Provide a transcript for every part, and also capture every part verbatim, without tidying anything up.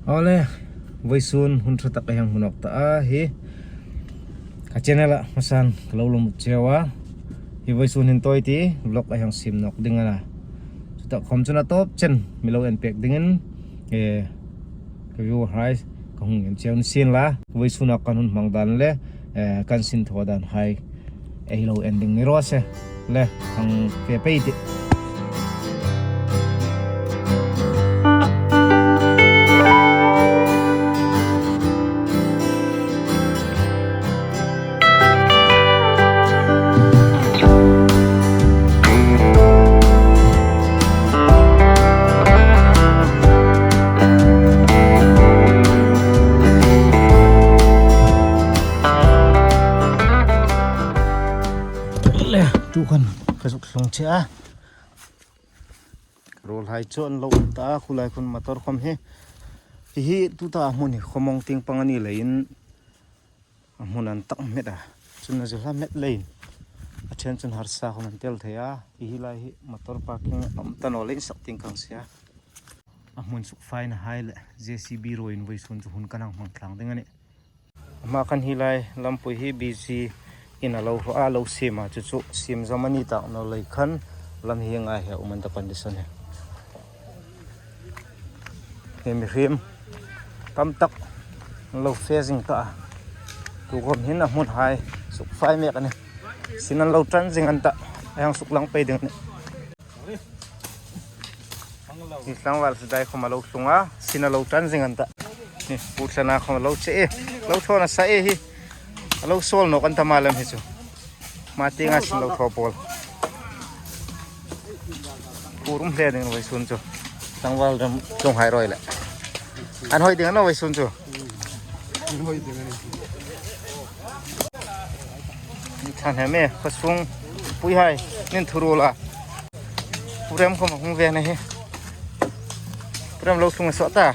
Awle, vawisun hun ṭha tak a hang hmu nawk ta a hi. Ka channel-a hmasan ka lo lawm cheu a. Hi vawisun hin tawite vlog a hang siem nawk ding a na. Chutah khawm chun a tawp chen mi lo en pek dingin, eh, ka viewer hai ka hung en cheu ni sien la. Vawisuna kan hun hmang dan le, eh, kan sin thaw dan hai ei lo en ding ni raw se. Le, hang fe pei tih. Le, tu khan ka zuk tlung che a. Ruolhai chu an lo um ta, khulai khun motor khawm hi. Hi hi tuta hmun hi khawmawng tieng pang a ni leiin a hmun an tak met a. Chun a zilha met leiin a ṭhen chun harsa khawm an tel thei a. Hi hi lai hi motor parking a um ta naw leiin sak tieng kan sia. A hmun sukfaina hai le J C B ruoiin vawisun chu hun kan hang hmang tlang ding a nih. Ama khan hi lai lampui hi busy in a lo hraw a, lo siem a, chu chu siem zam a ni tak naw lei khan lam hi ngai hi a um an ta condition hi. Hi mihriem tam tak an lo fe zing ta a. Tu khawm hin a hmun hai sukfai mek a nih. Sin an lo ṭan zing an ta, a hang suklang pei ding a nih. Hi tlangval Sadai khawm a lo tlung a, sin a lo ṭan zing an ta. Hi, Pu Thlana khawm a lo che e, lo thaw nasa e hi. A lo sawl nawk an ta ma lam hi chu. Ma tienga sin lo thaw pawl. Pu rum hle ding vawisun chu. Tlangval ram tlung hai ruoi le. An hoi ding an vawisun chu. An hoi ding a nih. Ni than he me, khawsung pui hai, nin thuru la. Pu Rem khawm a hung ve a nih hi. Pu Rem lo tlung a sawt ta.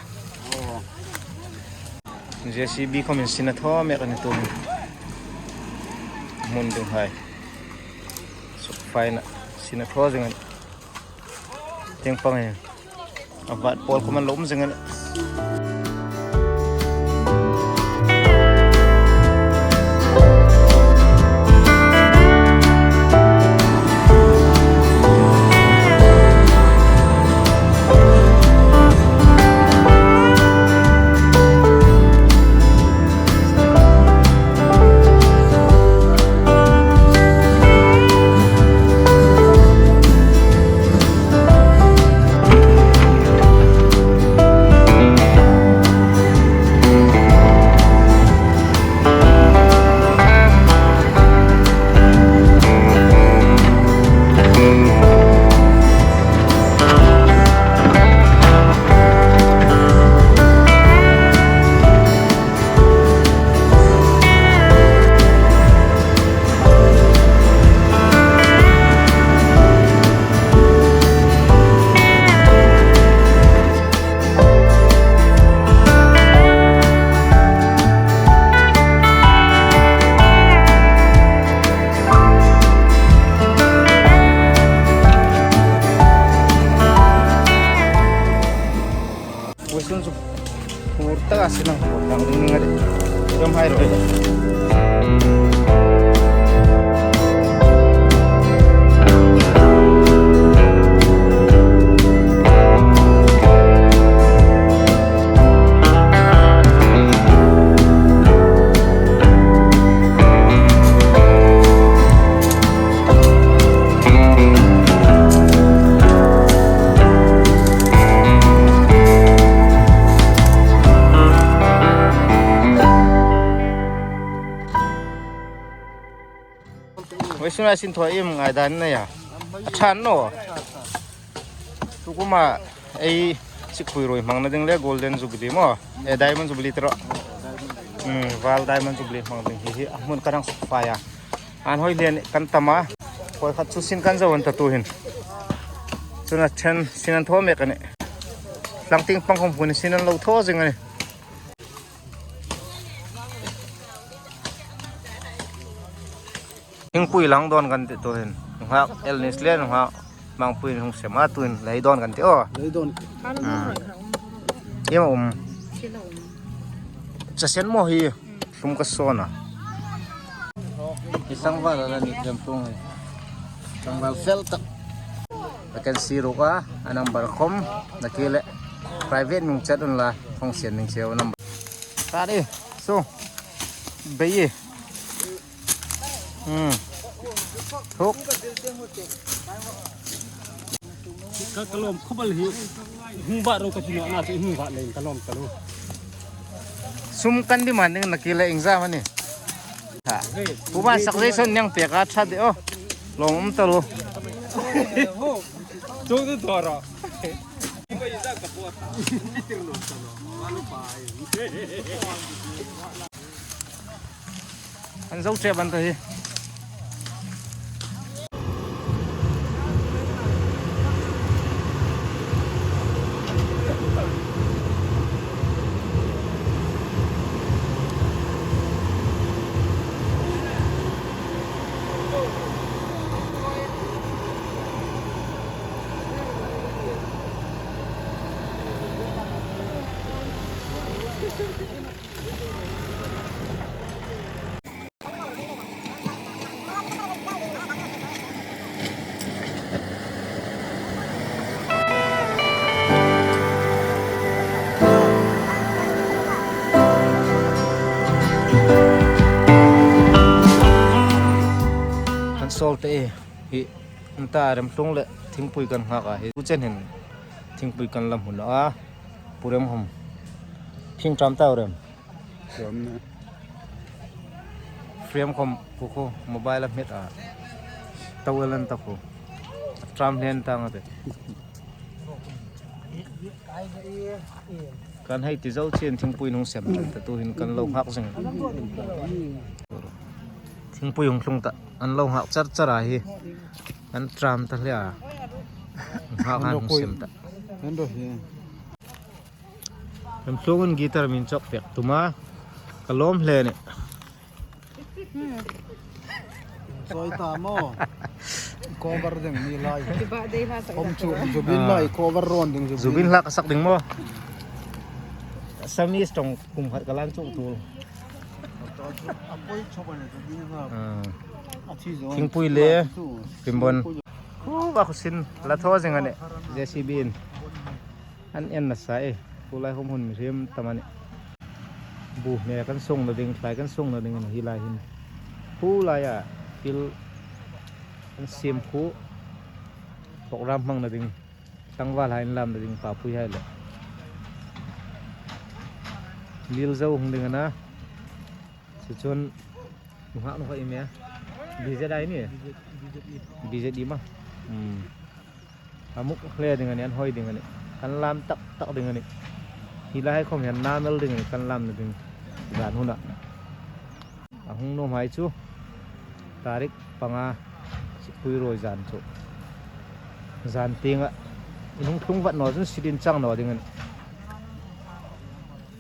J C B khawm in sin a thaw mek a nih tu hin. Hmun ding hai. Sukfaina sin a thaw zing a nih. Tieng pang hi. A vat pawl khawm an lo um zing a nih. Vawisun chu hur taka sin ang hur tang ding a nih. Ram hai ruoi. Vawisuna sin thaw iem ngaidan nei a? A ṭha naw. Tukuma ei sikpui ruoi hmangna ding le Golden Jubilee maw? E, Diamond Jubilee tiro. Hmm, val Diamond Jubilee hmang ding hi hi a hmun kan hang sukfai a. An hoi lian kan tam a. Koi khat chu sin kan zo an ta tu hin. Chun a ṭhen sin an thaw mek a nih. Tlang tieng pang khawm hun sin an lo thaw zing a nih. Thingpui lang dawn kan tih tu hin. Nunghak Elnis le nunghak Mangpui hung sem a tu hin lei dawn kan tih aw. Lei dawn. Hmm. Iem a um. Chasen maw hi, hlum ka sawn a. Hi tlangval a la ni, Remthlung hi. Tlangval fel tak. Vacancy ruk a, a number khom, nakie le private mi hung chat unla, hung sien ding cheu number. Ta di, so, bei e. Hmm. Thuk. Ka, ka lawm khawp el hi. Hung vat ro ka ti naw a, na chu hung vat leiin ka lawm ka lo. Sum kan demand ding nakie le exam a ni. Ha. Pu ba sak zai son niang pek a ṭha de o. Lawm um ta lo. Chu chu dawr a. An zo che ban ta hi. Kan sawl te hi, an ta Remthlung le thingpui kan nghak a hi. Tu chen hin thingpui kan la hmu naw a. Pu Rem hom. Thing ṭam ta u Rem. Ṭam na. Frame khom pu khu mobile a hmet a. Towel an ta khu. Ṭam hlen ta nga te. Kan hei ti zo chen thingpui hung sem ta, tu hin kan lo nghak zing. Thingpui hung tlung ta, an lo nghak char char a hi. An ṭam ta hle a. Nghak an hung sem ta. Remthlungin guitar min chawk pek tum a. Ka lawm hle ni. Sawi ta maw? Cover ding ni lai. Kiba dei hla sak. Hom chu Zubin lai cover rawn ding Zubin. Zubin hla ka sak ding maw? Sami strong kum khat ka lan chung tul. A poi chawk a ni Zubin hla. Ah. A thi zo. Thingpui le Rimbon. Khu ba khu sin la thaw zing a ni. J C B in. An en nasa e, tulai khom hun mihriem tam a nih. Bu hne kan sungna ding, thlai kan sungna ding a ni hi lai hin. Khu laia pil an siem khu program hmangna ding, tlangvalhai inlamna ding, papui hai le. Lil zo hung ding a na. Chu chun, nunghak nunghak i mi a. B Z I ni? B Z I ma. Hmm. A muk hle ding a ni, an hoi ding a ni. Kan lam tak tak ding a ni. Hi lai khom hian namel ding a ni, kan lamna ding. Zan huna. A hung nuom hai chu. Tarik panga, Sikpui ruoi zan chu. Zan tienga. In hung tlung vat naw chun sit in chang naw ding a ni.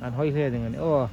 An hoi hle ding a ni. Aw.